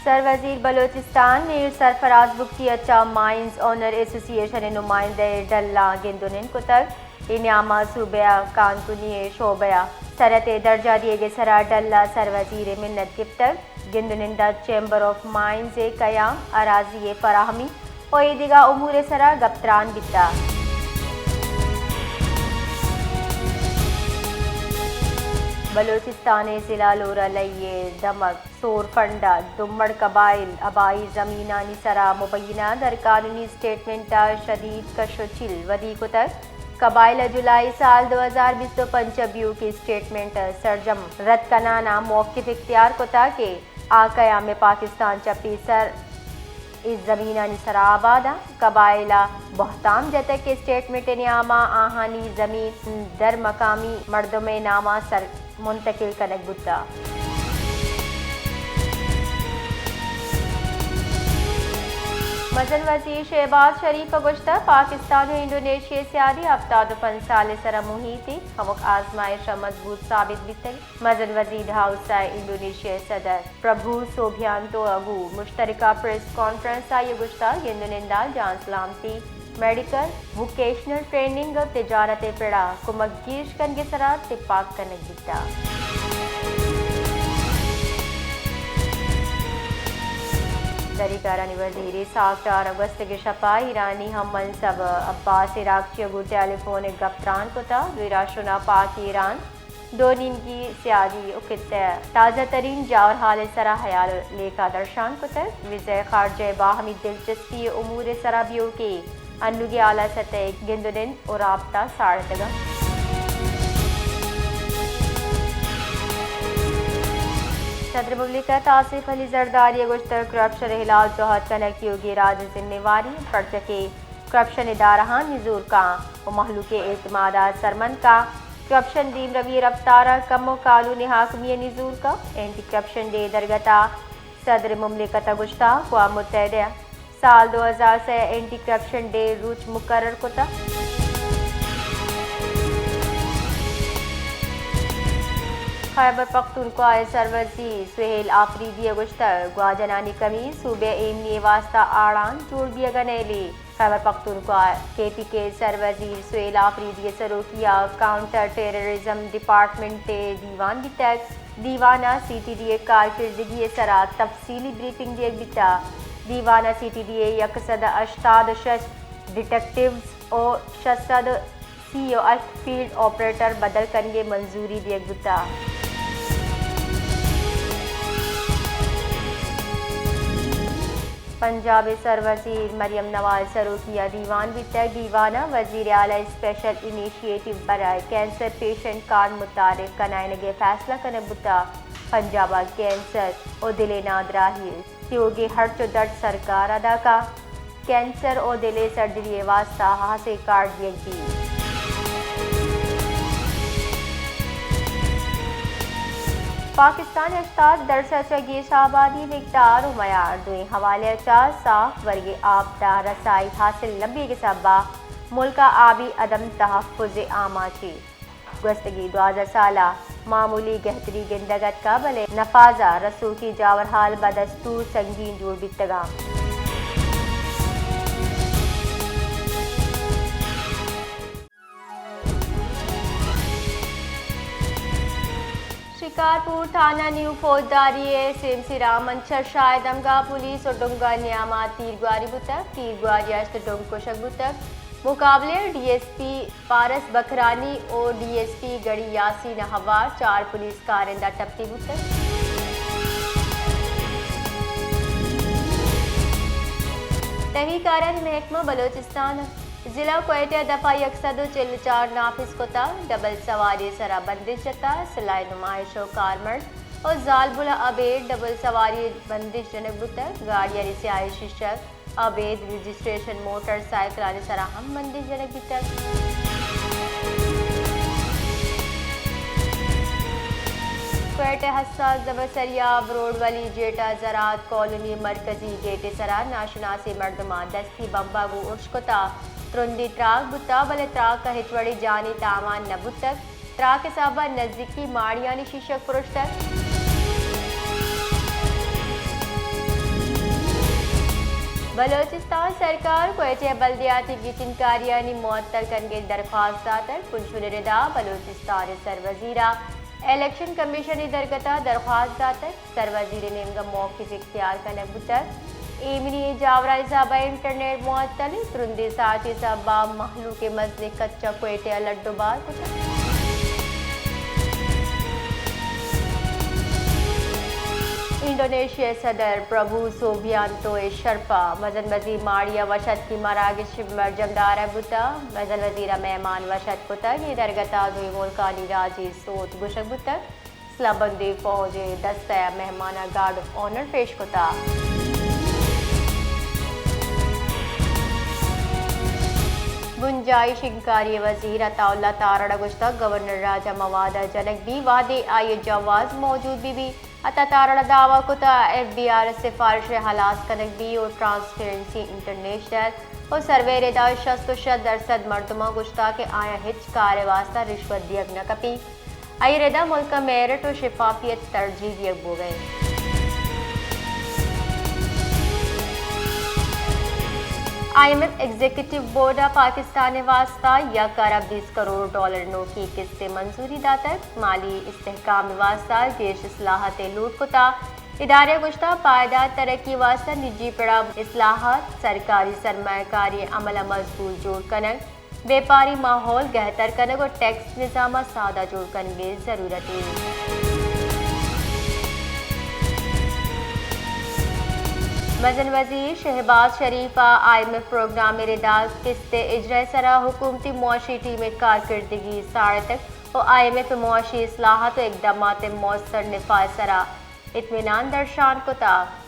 سروزیر بلوچستان میر سرفراز بگٹی ءَ چہ مائنز اونر ایسوسی ایشن ءِ نمائندہ ءِ ڈل ءَ گند ءُ نند کتگ۔ اے نیام ءَ صوبہ ءِ کانکنی ءِ شعبہ ءَ سرحد ءِ درجہ دیگ ءِ سرا ڈل ءَ سروزیر ءِ منت گپتگ۔ گند ءُ نند ءَ چیمبر آف مائنز ءِ قیام، اراضی ءِ فراہمی ءُ اے دگہ امور ءِ سرا گپ تران بیتگ۔ بلوچستان ءِ ضلع لورا لئی ءِ دمگ سور فنڈ ءَ دمڑ قبائل آبائی زمینانی سرا مبینہ غیرقانونی اسٹیٹمنٹ ءَ شدید کش ءُ چل ودی کتگ۔ قبائل ءَ جولائی سال دو ہزار بیست ءُ پنچ ءَ بیوکی اسٹیٹمنٹ ءِ سرجم رد کنان ءَ موقف اختیار کتگ کہ آ قیام پاکستان چہ پیسر اے زمینانی سرا آباد اَنت۔ قبائل ءَ بہتام جتگ کہ اسٹیٹمنٹ ءِ نیام ءَ آہانی زمین در مقامی مردم ءِ نام ءَ سر منتقل کنگ بوتگ۔ مزن وزیر شہباز شریف ءَ گوشتگ، پاکستان ءُ انڈونیشیا ءِ سیادی ہفتاد ءُ پنچ سال ءِ سرا محیط ءِ کمک آزمائش ءَ مضبوط ثابت بیتگ۔ مزن وزیر ہاؤس ءَ انڈونیشیا ءِ صدر پربھو سوبیانتو ءَ گوں مشترکہ پریس کانفرنس ءَ آئی ءَ گوشتگ، گند ءُ نند ءَ جان سلامتی، میڈیکل، ووکیشنل ٹریننگ ءُ تجارت ءِ پڑ ءَ کمک گیش کنگ ءِ سرا تپاک کنگ بیتگ۔ دری کارانی وزیر اسحاق ڈار ءَ گوستگیں شپ ءَ ایرانی ہم منصب عباس عراقچی ءَ گوں ٹیلی فون ءَ گپ تران کتگ۔ دوئیں راہشون ءَ پاک ایران دو نیمگی سیادی ءُ خطہ ءِ تازہ ترین جاورحال ءِ سرا ہیال ءُ لیکہ درشان کتگ۔ وزیر خارجہ ءِ باہمی دلچسپی ءِ امور ءِ سرا بیوکی انوگیں اعلی سطح ءِ گند ءُ نند ءُ رابطہ ساڑتگ اَنت۔ صدر مملکت آصف علی زرداری ءَ گوشتگ، کرپشن ءِ ہلاپ جہد کنگ تیوگیں راج ءِ ذمہ واری اِنت، پرچا کہ کرپشن ادارہاں نزور کاں ءُ مہلوک ءِ اعتماد ءَ سرمند کاں۔ کرپشن دیمروی ءِ رفتار ءَ کم ءُ قانون ءِ حاکمی ءَ نزور کاں۔ اینٹی کرپشن ڈے ءِ درگت ءَ صدر مملکت ءَ گوشتگ، اقوام متحدہ ءَ سال دو ہزار سئے ءَ اینٹی کرپشن ڈے ءِ روچ مقرر کتگ۔ خیبر پختونخوا ءِ سروزیر سہیل آفریدی ءَ گوشتگ، گواجنانی کمی صوبہ ءِ ایمنی ءِ واستہ آڑان جوڑ بیگ ءَ نئیلی۔ خیبر پختونخوا ءِ کے پی کے ءِ سروزیر سہیل آفریدی ءِ سروکی ءَ کاؤنٹر ٹیررزم ڈیپارٹمنٹ ءِ دیوان بیتگ۔ دیوان ءَ سی ٹی ڈی ءِ کارکردگی ءِ سرا تفصیلی بریفنگ دیگ بیتگ۔ دیوان ءَ سی ٹی ڈی ءِ یک سد ءُ ہشتاد ءُ شش ڈیٹیکٹیوز ءُ شش سد ءُ سی ءُ ہشت فیلڈ آپریٹر بدل کنگ ءِ منظوری دیگ بوتگ۔ پنجاب ءِ سروزیر مریم نواز سروکی ءَ دیوان بیتگ۔ دیوان ءَ وزیر اعلی اسپیشل انیشیٹو برائے کینسر پیشنٹ کارڈ متعارف کنائینگ ءِ فیصلہ کنگ بوتگ۔ پنجاب ءَ کینسر ءُ دل ءِ نادراہی تیوگیں ہرچ ءُ درد سرکار ادا کاں۔ کینسر ءُ دل ءِ سرجری ءِ واستہ ہاسیں کارڈ دیگ بیت۔ پاکستان ءِ ہشتاد درسد چہ گیش آبادی مقدار ءُ میار دوئیں حوالے ءَ چہ صاف ورگیں آپ ءَ رسائی حاصل نہ بیگ ءِ سبب ءَ ملک ءَ آبی عدم تحفظ ءِ آماچ اِنت۔ گوستگیں دوازدہ سال ءَ معمولی گہتری گندگ اتکگ، بلے نفاذ ءَ رسوکی جاورحال بدستور سنگین جوڑ بیتگ اَنت۔ شکارپور تھانہ نیو فوجداری ءِ ایس ایم سی رحمان شرشاہ ءِ دمگ ءَ پولیس ءُ ڈنگ ءِ نیام ءَ تیرگواری بوتگ۔ تیرگواری ءَ ہشت ڈنگ کشگ بوتگ۔ مقابلہ ءَ ڈی ایس پی پارس بکرانی ءُ ڈی ایس پی گڑھی یاسین ءَ ہوار چار پولیس کارندہ ٹپی بوتگ۔ تہی کارانی محکمہ بلوچستان ضلع کوئٹہ ءَ دفعہ یک سد ءُ چل ءُ چار نافذ کتگ، ڈبل سواری ءِ سرا بندش جتگ، سلاہ نمائش ءُ کارمرد ءُ زالبول ءَ ابید ڈبل سواری ءِ بندش جنگ بوتگ، گاڑیانی سیاہیں شیشگ ابید رجسٹریشن موٹر سائیکلانی سرا ہم بندش جنگ بیتگ۔ کوئٹہ ءِ حساس زبرسری ءَ بروڈ ولی جیٹ ءَ زراعت کالونی ءِ مرکزی گیٹ ءِ سرا ناشناسیں مردماں دستی بمب ءَ گوں ارش کتگ، ترندیں تراک بوتگ، بلے تراک ءَ ہچ وڑیں جانی تاوان نہ بوتگ۔ تراک ءِ سبب ءَ نزیکی ماڑیانی شیشگ پرشتگ۔ بلوچستان سرکار کوئٹہ ء بلدیاتی گچین کاریانی معطل کنگ ء درخواست داتگ۔ کنشون ء ردا بلوچستان ء سروزیر ء الیکشن کمیشن ء درگت ء درخواست داتگ۔ سروزیر ء نیمگ ء موقف اختیار کنگ بوتگ۔ ایمنی ء جاوراں حساب ء انٹرنیٹ معطل انت۔ ترندیں ساچ ء سبب ء مہلوک ء مزنیں کچ ء کوئٹہ ء لڈ ء بار کتگ۔ انڈونیشیا ء صدر پربھو سوبیانتو ء شرپ ء مزن وزیر ماڑی ء وش اتکی مراگش برجم دارگ بوتگ۔ مزن وزیر ء مہمان وش اتک کتگ۔ اے درگت ء دوئیں ملکانی راجی سوت گوشگ بوتگ۔ سلاہ بندیں فوج ء دستہ ء مہماناں گارڈ آف آنر پیش کتگ۔ بنجاہی شنگکاری ء وزیر عطا اللہ تارڑ ء گوشتگ، گورنر راج ء مواد ء جنگ بی وہدے آئی ء جواز موجود بہ بی۔ عطا تارڑ ء دعوی کتگ، ایف بی آر ء سفارش ء ہلاس کنگ بی و ٹرانسپیرنسی انٹرنیشنل و سروے ء ردا شست و شش درسد مردماں گوشتگ کہ آیاں ہچ کار ء واستہ رشوت دیگ نہ کپی۔ آئی ء ردا ملک ء میرٹ و شفافیت ترجیح دیگ بوگ ء انت۔ I M F executive board ء پاکستان ء واستہ یک ارب بیست کروڑ ڈالر نوکیں قسط ء منظوری داتگ۔ مالی استحکام ء واستہ گیش اصلاحات ء لوٹ کتگ۔ ادارہ ء گوشتگ، پائیدار ترقی ء واستہ نجی پڑ ء اصلاحات، سرکاری سرمایہ کاری ء عمل ء مضبوط جوڑ کنگ، بیپاری ماحول گہتر کنگ و ٹیکس نظام ء سادہ جوڑ کنگ ء ضرورت انت۔ مزن وزیر شہباز شریف ء آئی ایم ایف پروگرام ء ردا قسط ء اجرا ء سرا حکومتی معاشی ٹیم ء کارکردگی ساڑتگ و آئی ایم ایف ء معاشی اصلاحات و اقدامات ء مؤثر نفاذ ء سرا اطمینان درشان کتگ۔